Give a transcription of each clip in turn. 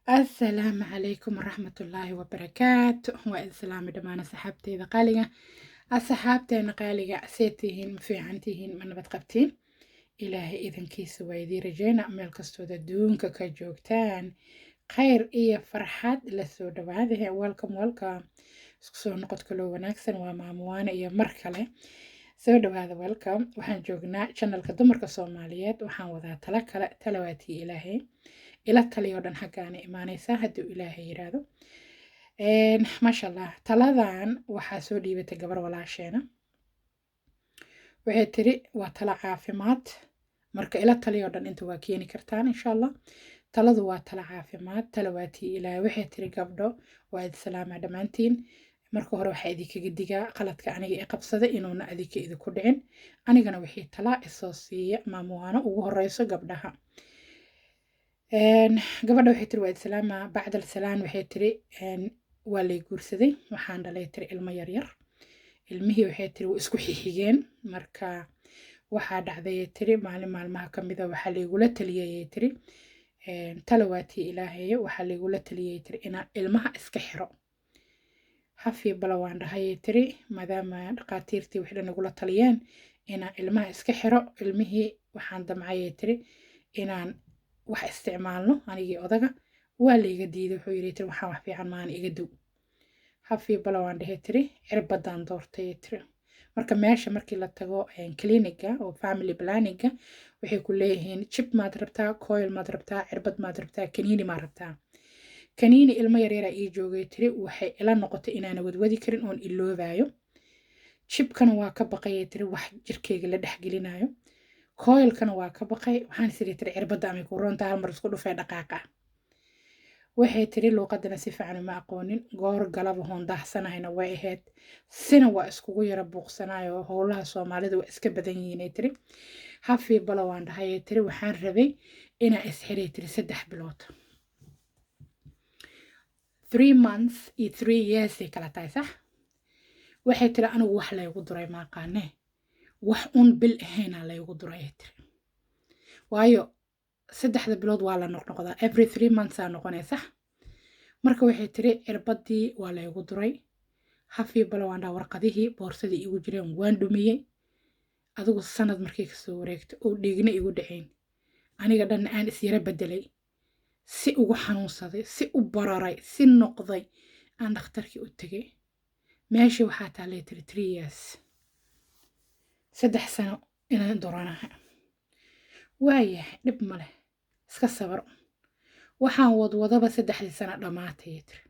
Asalaamu calaykum waraxmatullaahi wabarakaatu. Waa idin salaamay dhammaan asxaabteyda qaaliga, asxaabteena qaaliga. See tihiin? Ma fiican tihiin? Ma nabad qabtiin? Ilaahay idankiisa waa idiin rajeyna meel kastood adduunka ka joogtaan khayr iyo farxad. Lasoo dhawaadahe, welcome, welcome. Isku soo noqod kaloo wanaagsan. Waa Maamuwaane iyo mar kale soo dhawaada, welcome. Waxaan joognaa channelka dumarka Soomaaliyeed. Waxaan wadaa talo kale, talawaatii Ilaahay ila taliyoo dhan xaggaana imaanaysaa hadduu Ilaahay yiraahdo. Maasha Allah, taladan waxaa soo dhiibatay gabar walaasheena. Waxay tiri waa talo caafimaad. Marka ila taliyoo dhan inta waa keeni kartaan, insha Allah. Taladu waa talo caafimaad, talawaatii Ilaahay. Waxay tiri: "Gabdho, waa idi salaamaa dhammaantiin. Marka hore waxaa idinkaga digaa qaladka aniga i qabsaday inuuna adinka idinku dhicin. Anigana wixii talaa isoo siiya, Maamuwaano ugu horeyso gabdhaha." Gabadha waxay tiri: "Waa idi salaamaa bacdal salaan." Waxay tiri: "Waa lay guursaday, waxaan dhalay," tiri, "ilmo yaryar. Ilmihii," waxay tiri, "waa isku xixigeen. Marka waxaa dhacday," tiri, "maalin maalmaha kamida waxaa laygula taliyay," tiri, "talawaatii Ilaahaye, waxaa laygula taliyay," tiri, "inaan ilmaha iska xiro. Hafii bala waan dhahayay," tiri, "maadaama dhaqaatiirtii waxay dhan igula taliyeen inaan ilmaha iska xiro. Ilmihii waxaan damcayay," tiri, "inaan wax isticmaalno anigii odaga. Waa layga diiday. Wuxuu yiri," tiri, "waxaan wax fiican maan, iga dow. Hafii bala waan dhahay," tiri, "cirbadaan doortay," tiri. Marka meesha markii la tago, cliniga oo family planninga, waxay ku leeyihiin: chip maad rabtaa, coil maad rabtaa, cirbad maad rabtaa, kaniini maad rabtaa? Kaniini ilmo yaryara ii joogay," tiri, "waxay ila noqotay inaana wadwadi karin oon iloobayo. Chipkana waa ka baqayay," tiri, "wax jirkeyga la dhexgelinayo. Coilkana waa ka baqay. Waxaan isiri," tiri, "cirbadda amay ku roonta, hal mar isku dhufee dhaqaaqa." Waxay tiri: "Luuqadana si fiican uma aqoonin. Goor galaba hoon daahsanahayna way ahayd, sina waa iskugu yara buuqsanayo, howlaha Soomaalida waa iska badan yihiinay," tiri. "Hafii balo waan dhahayay," tiri, "waxaan rabay inaa isxiray," tiri, "3 bilood." 3 months iyo 3 years ay kala tahay, sax? Waxay tiri: "Anigu wax laygu duray maaqaane, wax un bil ahaynaa laygu duray," ay tiri, "waayo 3da bilood waa la noqnoqdaa, every 3 months aa noqonay, sax? Marka waxay tiri: cirbadii waa laygu duray. Hafii balo waan dhaa, warqadihii boorsadii igu jireen waan dhumiyey. Adigu sanad markay kasoo wareegto oo dhiigna igu dhacayn, aniga dhanna aan isyara bedelay, si ugu xanuunsaday, si u bararay, si noqday, aan dhakhtarkii u tegay. Meeshii waxaa taalay," tiri, "3 years, 3 sano inaan duranahay. Waayahay, dhib ma leh, iska sabar. Waxaan wadwadaba 3dii sano dhammaatay," tiri.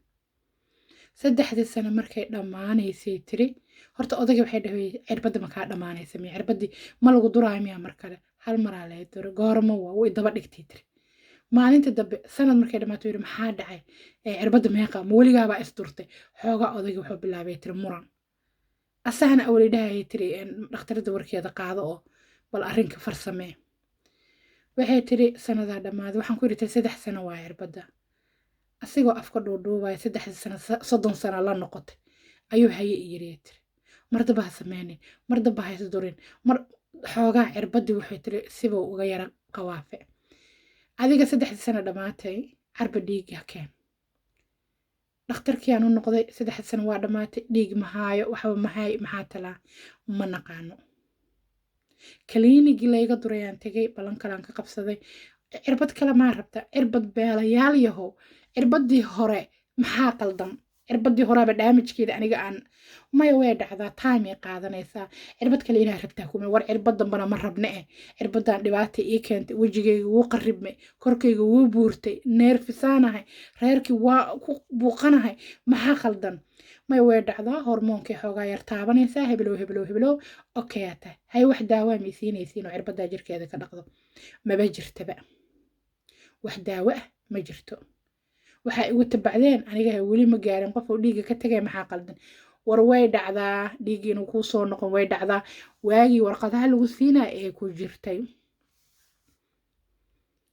3dii sano markay dhammaanaysay, tiri, horta odayga waxay dhahay: 'Cirbadda ma kaa dhammaanaysa miya? Cirbadii ma lagu duraayo miya mar kale?' Hal maraa lay duro. Goormo waa way daba dhigtay," tiri. "Maalinta dambe sanad markay dhammaato yidhi: 'Maxaa dhacay? Cirbadda meeqa? Ma weligaabaa is durtay?' Xoogaa odayga wuxuu bilaabay," tiri, "muran. Asahana awali dhahayay," tiri, "dhakhtaradda warkeeda qaado oo bal arrinka farsamee." Waxay tiri: 'Sanadaa dhammaaday. Waxaan ku yidhi," tiri, '3 sano waa cirbadda.' Asigoo afka dhuudhuubaya 3dii sano 30 sano la noqotay ayuu haye i yiri," tiri, 'mar damba ha sameynin, mar damba ha is durin.' Mar xoogaa cirbaddii," waxay tiri, "sibuu uga yara qawaafe. Adiga 3dii sano dhammaatay, carba dhiigga keen. Dhakhtarkii aan u noqday. 3dii sano waa dhammaatay, dhiig ma haayo, waxba ma haay. Maxaa talaa? Ma naqaano. Kaliinigii layga durayaan tegay, ballan kalaan ka qabsaday. Cirbad kale maa rabta? Cirbad beelayaal yahow, cirbadii hore maxaa qaldan? Cirbadii horeba damage-keeda aniga aan maya. Way dhacdaa, time ay qaadanaysaa. Cirbad kale inaa rabtaa kuma war. Cirbad dambana ma rabne eh. Cirbadan dhibaata ii keentay, wejigayga wuu qaribmay, korkayga wuu buurtay, neerfisaanahay, reerkii waa ku buuqanahay. Maxaa qaldan? Maya, way dhacdaa, hormoonkay xoogaa yar taabanaysaa, hebelow hebelow hebelow. Okay aa tahay. Hay, wax daawaa may siinaysiin oo cirbadaa jirkeeda ka dhaqdo? Maba jirtaba, wax daawo ah ma jirto. Waxay igu tabacdeen aniga weli ma gaarin qof uu dhiigga ka tagay. Maxaa qaldan? War way dhacdaa, dhiiggi inuu kuu soo noqon way dhacdaa. Waagii warqadaha lagu siinaya ee ku jirtay.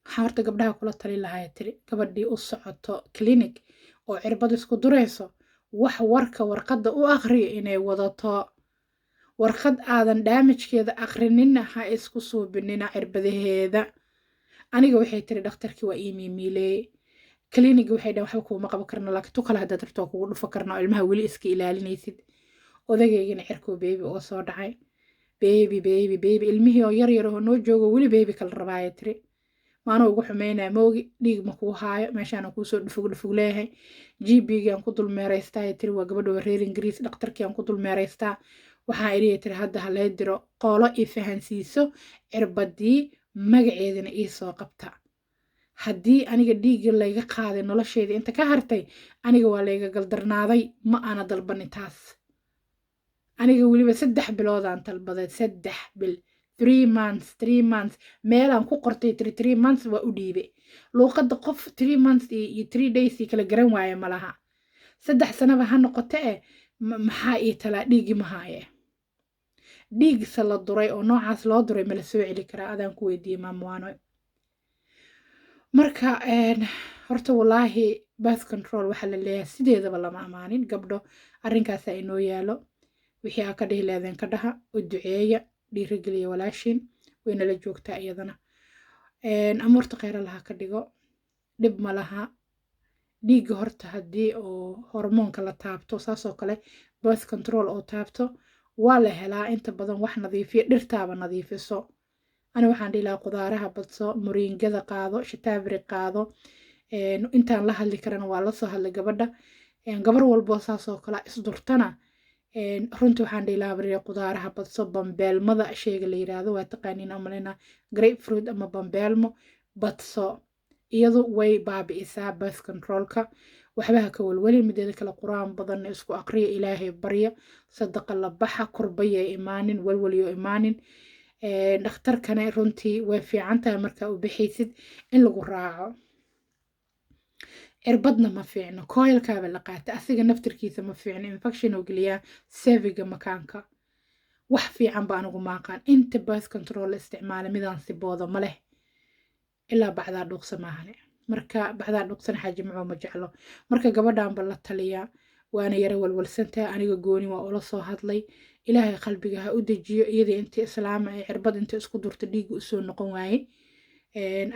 Waxaan horta gabdhaha kula tali lahaa," tiri, "gabadhii u socoto clinic oo cirbad isku durayso, wax warka warqadda u aqriyo inay wadato. Warqad aadan damage-keeda aqrinina ha isku suubinina cirbadaheeda. Aniga," waxay tiri, "dhakhtarkii waa ii miimiileeyey. Cliniga waxay dhaheen, waxba kuuma qaban karna, laakiin tu kale haddaad rabto waa kugu dhufa karna oo ilmaha weli iska ilaalinaysid. Odageygana cirkuu baby uga soo dhacay, baby, baby, baby, ilmihii oo yar yar oo noo joogo, weli baby kala rabaaya. Tiri, maana ugu xumeynaya moogi, dhiig ma kuu haayo, meeshaana kuusoo dhufug dhufug leeyahay. GP-gaan ku dul meeraystaa, tiri, waa gabadha waa reer Ingiriis, dhakhtarkii aan ku dul meeraystaa. Waxaan iriya, tiri, hadda halee diro qoolo ii fahansiiso cirbadii, magaceedana ii soo qabta. Haddii aniga dhiigga layga qaaday, nolosheeda inta ka hartay aniga waa layga galdarnaaday. Ma aana dalbanin taas aniga. Weliba 3 biloodaan dalbaday, 3 bil, 3 months, 3 months meelaan ku qortay, tiri, 3 months waa u dhiibay. Luuqadda qof 3 months iyo 3 days iyo kala garan waaye ma laha. 3 sanaba ha noqote eh, maxaa ii talaa? Dhiiggi ma haaye. Dhiigsa la duray oo noocaas loo duray ma la soo celi karaa? Adaan ku weydiiyey, maamwaano. Marka horta wallaahi birth control waxaa la leeyahay sideedaba lama amaanin gabdho. Arrinkaasaa inoo yaalo. Wixii aa ka dhihi leedeen ka dhaha, u duceeya, dhiirigeliya walaashiin, waynala joogtaa iyadana. Amuurta kheyra laha ka dhigo. Dhib ma laha dhiigga horta haddii oo hormoonka la taabto, saasoo kale birth control oo taabto waa la helaa inta badan wax nadiifiya, dhirtaaba nadiifiso. Ani waxaan dhihi lahaa qudaaraha badso, moriingada qaado, shatavari qaado. Intaan la hadli karana waa lasoo hadlay gabadha. Gabar walboo saasoo kale isdurtana, runtii waxaan dhihi lahaa bariya qudaaraha badso, bambeelmada sheyga la yiraahdo waa taqaaniin amalena, grapefruit ama bambeelmo badso, iyadu way baabi'isaa birth controlka. Waxba ha ka walwalin. Mideeda kale, qur-aan badanna isku aqriya, Ilaahay barya, sadaqa la baxa, kurbayay imaanin, walwalyo imaanin. Dhakhtarkana runtii way fiican tahay markaa u bixaysid in lagu raaco. Cirbadna ma fiicno, coilkaaba la qaata, asiga naftirkiisa ma fiicno, infection oo geliyaa cervixga, makaanka. Wax fiican ba anigu maaqaan. Inta birth control la isticmaala midaan siboodo ma leh, ilaa bacdaa dhuuqsa maahane. Marka bacdaa dhuuqsan xaaji macoo ma jeclo. Marka gabadhanba la taliyaa, waana yara walwalsantahay. Aniga gooni waa ula soo hadlay. Ilaahay qalbiga ha u dejiyo iyadii intii islaama ay cirbad inta isku durta dhiigga usoo noqon waaye.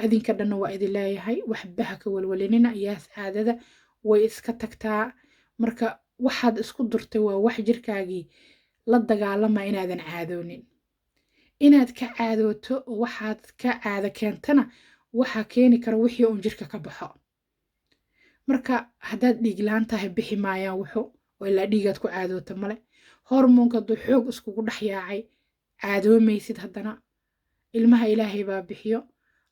Adinka dhanna waa idin leeyahay, waxba ha ka walwalinina. Yaas, caadada way iska tagtaa. Marka waxaad isku durtay waa wax jirkaagii la dagaalama inaadan caadoonin. Inaad ka caadooto oo waxaad ka caado keentana waxaa keeni kara wixii uun jirka ka baxo. Marka haddaad dhiig laan tahay, bixi maayaan wuxu oo ilaa dhiigaad ku caadoota male. Hormoonka hadduu xoog iskugu dhex yaacay, caadoomaysid. Haddana ilmaha Ilaahay baa bixiyo,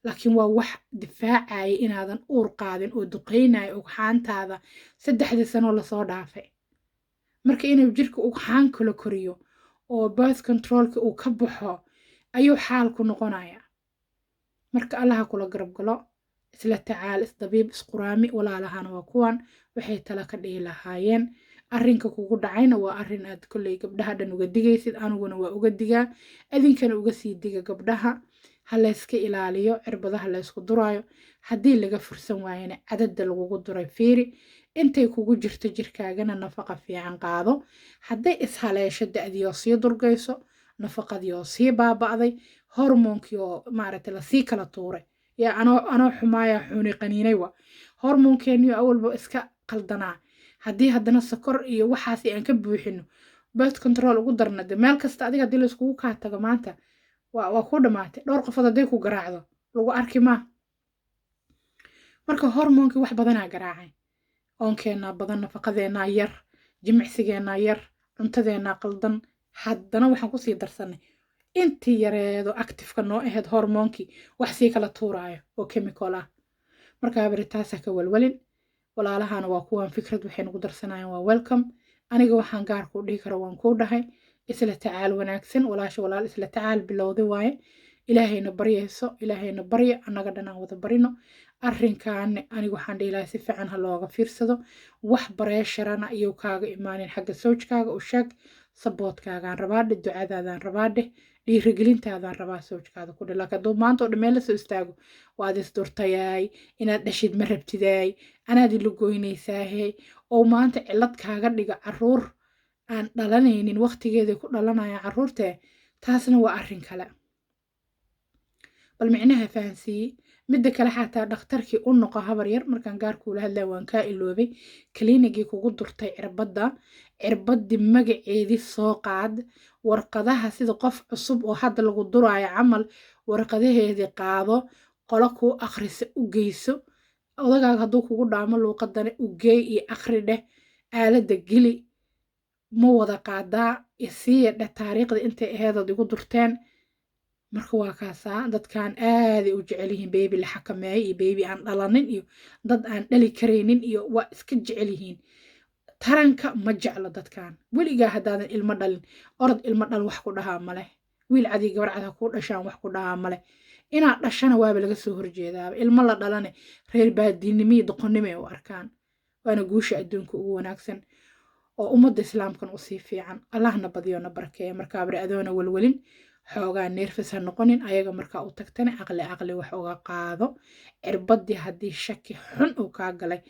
laakiin waa wax difaacaya inaadan uur qaadin oo duqeynaya ugxaantaada 3dii sanoo lasoo dhaafay. Marka inuu jirka ugxaan kala koriyo oo birth controlka uu ka baxo ayuu xaalku noqonaya. Marka Allaha kula garab galo, isla tacaal, isdabiib, isquraami. Walaalahana waa kuwan waxay tala ka dhihi lahaayeen. Arrinka kugu dhacayna waa arrin aad kolley gabdhaha dhan uga digaysid, aniguna waa uga digaa, adinkana uga sii diga. Gabdhaha ha layska ilaaliyo cirbadaha laysku duraayo. Haddii laga fursan waayana, cadada lagugu duray fiiri intay kugu jirto jirkaagana, nafaqa fiican qaado. Hadday ishaleesho, da-dii oo sii durgayso, nafaqadii oo sii baaba'day, hormoonkii oo maaragtay lasii kala tuuray, yaa anoo xumaaya xuuni qaniinay, wa hormoonkeeniyo awalba iska qaldanaa. Haddii haddana sokor iyo waxaasi aan ka buuxino, birth control ugu darna, de meel kasta adiga haddii layskugu kaa tago maanta waa ku dhamaatay. Dhowr qofood hadday ku garaacdo, lagu arki maa. Marka hormoonkii wax badanaa garaacay, oonkeenaa badan, nafaqadeenaa yar, jimicsigeenaa yar, cuntadeenaa qaldan. Haddana waxaan kusii darsanay intii yareedo activeka noo ahayd, hormoonkii wax sii kala tuuraayo oo chemical ah. Marka habari taasa ka walwalin. Walaalahana waa kuwan fikrad waxay nagu darsanayaan, waa welcome. Aniga waxaan gaarkuu dhihi karo waan kuu dhahay. Isla tacaal wanaagsan, walaasha walaal isla tacaal bilowda waaye. Ilaahayna baryayso, Ilaahayna barya, annaga dhan aan wada barino. Arrinkan aniga waxaan dhihi lahaa si fiican ha looga fiirsado. Wax pressurena iyo kaaga imaanin xagga sawjkaaga. U sheeg, supportkaagaan rabaa dheh, ducadaadaan rabaa dheh, dhiirigelintaadaan rabaa sawjkaada ku dheh. Laakiin hadduu maanta oo dhan meel lasoo istaago, waad isdurtayaay, inaad dhashid ma rabtidaay, anaad ila goynaysaahe, oo maanta cillad kaaga dhiga caruur aan dhalanaynin waqtigeeday ku dhalanayaan carruurtee, taasna waa arrin kale. Bal micnaha fahansiiye. Midda kale, xataa dhakhtarkii u noqo, habar yar. Markaan gaarkuula hadlaya waan kaa iloobay. Klinigii kugu durtay cirbadda, cirbadii magaceedii soo qaad, warqadaha, sida qof cusub oo hadda lagu duraayo camal warqadaheedii qaado, qolo kuu akhrisa u geyso. Odagaaga hadduu kugu dhaamo luuqadana u geey iyo akhri dheh, aaladda geli, ma wada qaadaa, isiiya dheh taariikhda intay aheedood igu durteen. Marka waa kaasaa, dadkan aaday u jecel yihiin baby la xakameeyo iyo baby aan dhalanin iyo dad aan dhali karaynin, iyo waa iska jecel yihiin. Taranka ma jeclo dadkan. Weligaa haddaadan ilmo dhalin, orod ilmo dhal wax ku dhahaa maleh. Wiil cadii gabar cad ha kuu dhashaan wax ku dhahaa maleh. Inaad dhashana waaba laga soo horjeedaaba. Ilmo la dhalane reer baadiinimo iyo doqonnimo ay u arkaan. Waana guusha adduunka ugu wanaagsan oo ummadda islaamkan usii fiican. Allahna badiyo, na barakeeya. Markaabri adoona welwelin, xoogaa nervous ha noqonin. Ayaga markaa u tagtana aqli aqli wax uga qaado. Cirbadii haddii shaki xun uu kaa galay,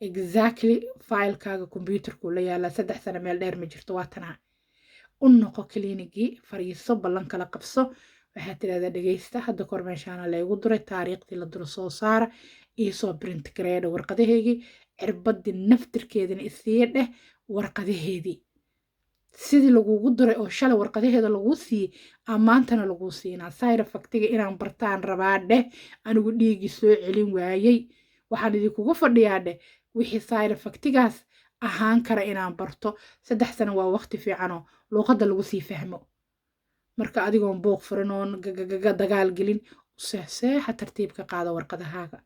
exactly filekaaga computerku la yaalaa, 3 sano meel dheer ma jirto. Waa tanaa, u noqo klinigii, fariiso, ballan kala qabso. Waxaad tidhahdaa: "Dhegeysta, hadda kor meeshaana laygu duray, taariikhdii la duro soo saara, iisoo print gareedha warqadaheygii, cirbadii naftirkeedina isiiya dheh, warqadaheedii sidii lagugu duray oo shalay warqadaheeda laguu siiyey ammaantana laguu siinaa. Side effectiga inaan bartaan rabaa dheh. Anigu dhiiggii soo celin waayey, waxaan idinkugu fadhiyaa dheh wixii side effectigaas ahaan kara inaan barto." 3 sano waa waqti fiicanoo luuqadda lagu sii fahmo. Marka adigoon buuq furin oon gagagaga dagaal gelin, seexseexa, tartiibka qaada warqadahaaga,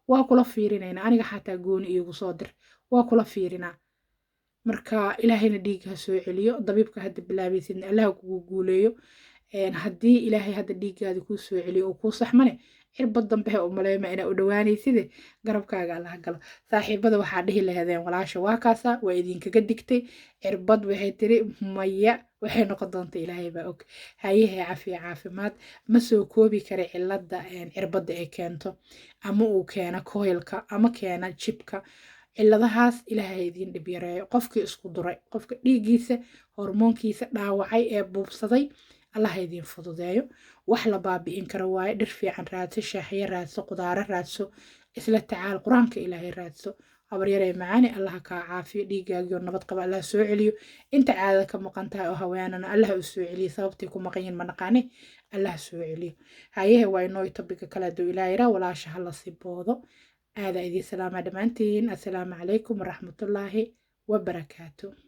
waa kula fiirinaynaa. Aniga xataa gooni iigu soo dir, waa kula fiirinaa. Marka ilaahayna dhiigga ha soo celiyo. Dabiibka hadda bilaabaysidna Allaha kugu guuleeyo. Haddii Ilaahay hadda dhiiggaada kuu soo celiyo oo kuu saxmane, cirbad dambe he umaleema inaa u dhawaanayside. Garabkaaga Allaha galo. Saaxiibada waxaa dhihi lahadeen walaasha waa kaasa, waa idinkaga digtay cirbad. Waxay tiri maya, waxay noqon doonta Ilaahay baa og. Hayahe, cafiya, caafimaad. Ma soo koobi kara cilada cirbadda ay keento ama uu keena coilka ama keena jibka. Ciladahaas Ilaahay idiin dhib yareeyo. Qofkii isku duray, qofka dhiiggiisa hormoonkiisa dhaawacay ee buubsaday, Allah idiin fududeeyo. Wax la baabi'in karo waaye. Dhir fiican raadso, shaaxyo raadso, qudaaro raadso, isla tacaal, Qur-aanka Ilaahay raadso. Habaryaree macaani, Allaha kaa caafiyo, dhiigaagiyo nabad qaba Allah soo celiyo. Inta caadada ka maqan tahay oo haweenana Allah u soo celiyo. Sababtay ku maqan yihin ma naqaane, Allah soo celiyo. Hayehe, waa inoo topicga kale hadduu Ilaah yaraa. Walaasha hala siboodo. Aadaa idiin salaamaa dhammaantiin. Assalaamu calaykum waraxmatullaahi wabarakaatu.